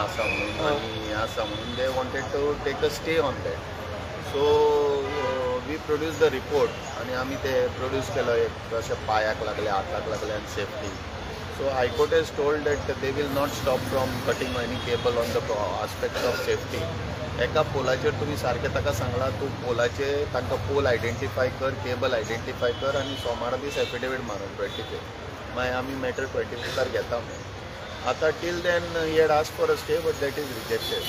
आसा म्हणून आनी हें आसा म्हणून they wanted to take a stay on that. So we produce the report आनी आमी ते प्रोड्यूस केलो एक अशें पांयाक लागले, हाताक लागले आनी safety. So High Court has told that they will not stop from cutting any cable on the aspect of safety. एका पोलाचेर तुमी सारकें ताका सांगलां, तूं पोलाचे तांकां पोल आयडेंटिफाय कर, केबल आयडेंटिफाय कर आनी सोमारा दीस एफिडेवीट मारून 25 मागीर आमी मॅटर 25 घेता म्हणून. आतां till then he had asked for a stay but that is rejected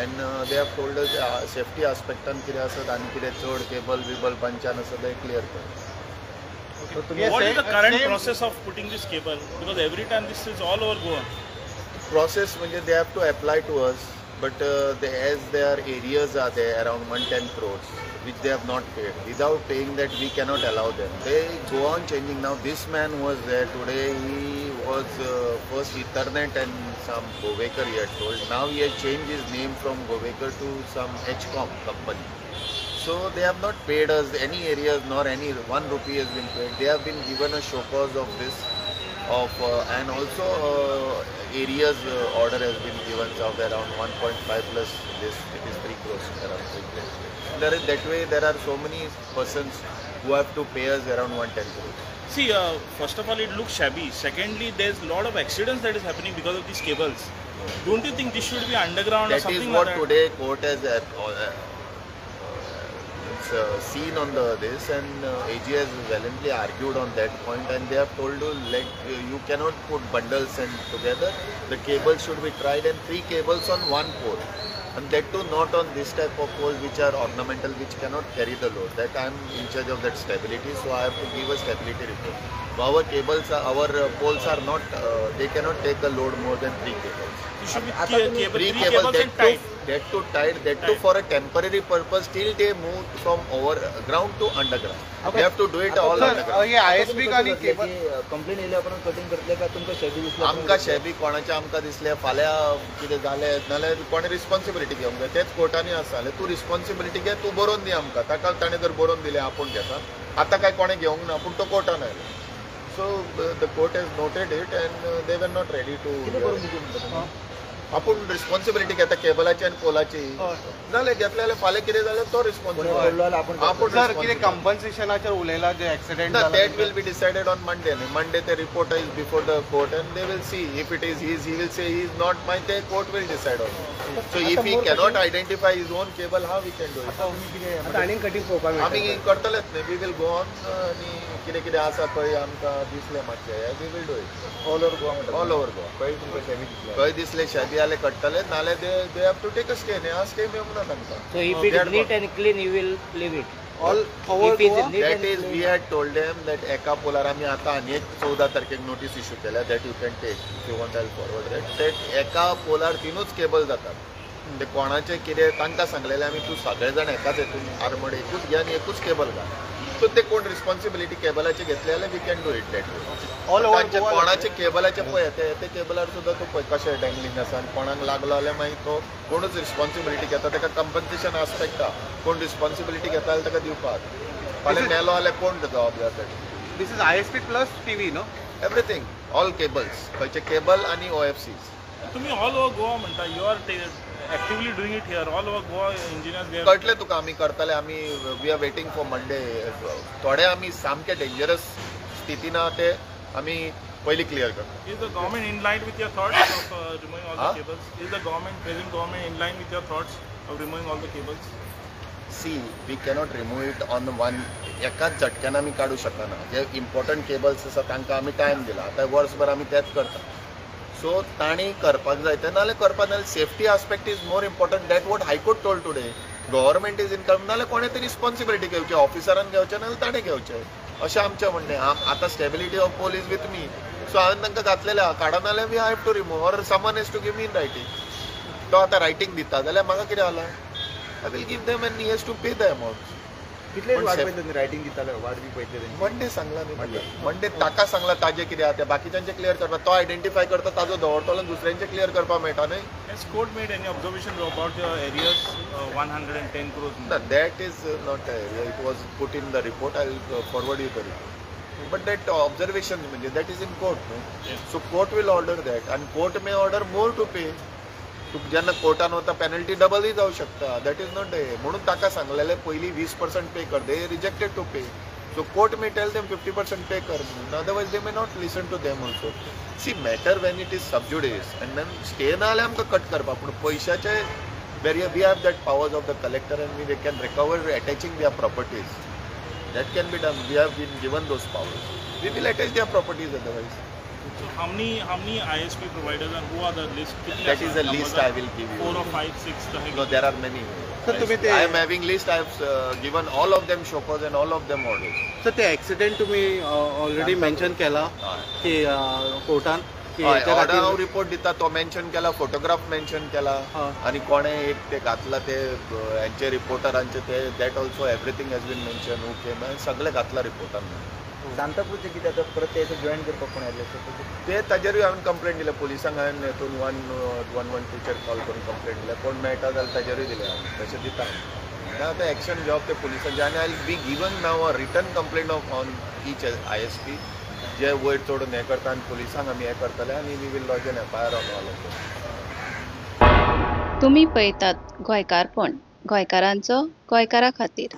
and they have told us safety आस्पेक्टान कितें आसत आनी कितें चड केबल बिबल पंचान आसत तें क्लियर कर. What is the current process of putting this cable? Because every time this is all over Goa. Process म्हणजे they have to apply to us, but as their arrears are there around 110 crores, which they have not paid. Without paying that, we cannot allow them. They go on changing. Now this man was there today. He was first Ethernet and some Govekar he had told. Now he has changed his name from Govekar to some HCOM company. So they have not paid us any arrears nor any 1 rupee has been paid. They have been given a show cause of this, of and also arrears order has been given of around 1.5 plus this, it is 3 crores, around 3 crores. There is, that way there are so many persons who have to pay us around 110 crores. See, first of all, it looks shabby. Secondly, there's a lot of accidents that is happening because of these cables. Don't you think this should be underground or something like that? That is what today court has seen on the this, and AG has valiantly argued on that point, and they have told you like you cannot put bundles and together. The cable should be tried and 3 cables on one pole, and that too not on this type of poles which are ornamental, which cannot carry the load. That I am in charge of that stability, so I have to give a stability report. Our cables, our poles are not, they cannot take a load more than 3 cables. You should be 3 cables and tight. That too tight, that too for a temporary purpose till they move from overground to underground. Okay. They have to do it all underground. हे ISP आणि cable complain येयल्या उपरांत cutting करतले काय तुमकां शेबी दिसले? आमकां शेबी कोणाचें आमकां दिसलें फाल्यां कितें जालें नाल्यार कोणें रिस्पॉन्सिबिलिटी घेवंक जाय. तेच कोर्टांनी आसा जाल्यार तूं रिस्पॉन्सिबिलिटी घे, तूं बरोवन दी आमकां. ताका ताणें जर बरोवन दिलें आपूण घेता, आतां काय कोणें घेवंक ना पूण तो कोर्टान आयलो. So the court has noted it and they were not ready to. आपूण रिस्पॉन्सिबिलिटी घेता केबलाची आनी पोलाची, नाल्यार घेतले जाल्यार फाल्यां कितें जाल्यार तो रिस्पॉन्सिबल आपूण. सर कितें कंपन्सेशनाचेर उलयला जे एक्सिडेंट ना, that will be decided on Monday. न्ही, मंडे ते report is before the court and they will see if it is his, he will say he is not my, ते court will decide on. So if he cannot identify his own cable, how we can do it? आनी cutting पळोवपाक आमी करतलेच न्ही. We will go on आनी कितें कितें आसा पळय आमकां दिसलें मातशें, we will do it. All over Goa, all over Goa. खंय तुमकां शेबी दिसलें? खंय दिसलें शेबी जाल्यार कट्टले, नाल्यार they have to take a stay. न्ही, स्टे मेळूंक ना तांकां. So if it is neat and clean, you will leave it. All over Goa? That is, we had told them that एका पोलार आमी आतां आनी एक 14 तारखेक नोटीस इश्यू केल्या, that you can take if you want, I forward that. That एका polar 3 cable जातात, ते कोणाचे कितें तांकां सांगलेलें आमी, तूं सगळे जाण एकाच हेतून आर्मड एकूच घे आनी एकूच केबल घाल. सो ते कोण रिस्पॉन्सिबिलिटी केबलाची घेतली जाल्यार we can do it that way. तांचे कोणाचे केबलाचे पळय ते केबलार सुद्दां तूं पळय कशें डँगलींग आसा आनी कोणाक लागलो जाल्यार मागीर तो कोणूच रिस्पॉन्सिबिलिटी घेता ताका कंपन्सेशन आस्पेक्ट आहा. कोण रिस्पॉन्सिबिलिटी घेता जाल्यार ताका दिवपाक, फाल्यां मेलो जाल्यार कोण जबाबदार ताका? This is ISP plus TV no? Everything, all cables, खंयचे केबल आनी OFCs. तुमी ऑल ओवर गोवा म्हणटा, you are actively doing it here, all over Goa engineers. कळटलें तुका आमी करतले. आमी we are waiting for Monday. थोडे आमी सामके डेंजरस स्थितीन आहा ते आमी पयलीं क्लियर करता. Is the government in line with your thoughts of removing all the cables? Is the government, present government in line with your thoughts of removing all the cables? See, we cannot remove it on one, एकाच झटक्यान आमी काडूं शकना. जे important cables आसा तांकां आमी time दिला, आतां वर्सभर आमी तेंच करता. सो तांणी करपाक जाय तें, नाल्यार करपाक नाल्यार safety aspect is more important. That what high court told today. Government is in come, नाल्यार कोणें तरी रिस्पॉन्सिबिलिटी घेवची, ऑफिसरान घेवचें नाल्यार ताणें घेवचें, अशें आमचें म्हणणें. आतां stability of pole is with me, so हांवें तांकां घातलेलें आहा, काडना जाल्यार we have to remove or someone has to give me in writing. तो आतां रायटींग दिता जाल्यार म्हाका कितें जाला, I will give them and he has to pay the amount. कितले वाट पळयतले रायटींग दिताले, वाट बी पळयतले? मंडे सांगला न्ही, मंडे ताका सांगला ताजें कितें आहा तें, बाकीच्यांचें क्लियर करपाक. तो आयडेंटिफाय करता ताजो दवरतलो आनी दुसऱ्यांचें क्लियर करपाक मेळटा न्ही. Has court made any observation about the arrears 110 crores? ना, that is not area, it was put in the report. I will forward you the report. But that observation म्हणजे that is in court न्हू, so court will order that and court may order more to pay. तुका जेन्ना कोर्टान वता penalty डबलूय जावं शकता. That is not हे. म्हणून ताका सांगलेलें पयलीं 20% पे कर. They rejected to pay. So court may tell them 50% pay कर म्हणून, otherwise they may not listen to them also. See, matter when it is sub judice and then stay ना जाल्यार आमकां कट करपाक, पूण पयशाचे barrier we have that powers of the collector and we can recover attaching their properties. That can be done. We have been given those powers. We will attach their properties otherwise. So how many ISP providers and who are the list? That is a list I will give you. 4 or 5, 6. No, there are many. Sir, तुम्ही ते I am having list. I have given all of them show cause and all of them orders. Sir, ते accident तुम्ही already mention केला की कोर्टान की हय, हेच्या order खातीर हांव रिपोर्ट दिता, तो मेन्शन केला, फोटोग्राफ मेन्शन केला आनी कोणे एक ते घातला ते हेंचे रिपोर्टरांचे ते that also everything has been mention. Okay, सगळे घातला रिपोर्टान. सांताक्रूजचे कितें आतां परत ते जॉईन करपाक कोण आयले ते ताजेरूय हांवें कंप्लेंट दिल्या पुलिसांक. हांवें हेतून 112चेर कॉल करून कंप्लेंट दिल्या. कोण मेळटा जाल्यार ताजेरूय दिल्या हांवें, तशें दिता हांव. आतां एक्शन घेवप ते पुलिसांचे. आनी I be given now a written complaint of on each ISP जे वयर चडून हें करता आनी पुलिसांक आमी हें करतले आनी we will lodge an FIR on all of. तुमी पळयतात गोंयकारपण, गोंयकारांचो गोंयकारा खातीर.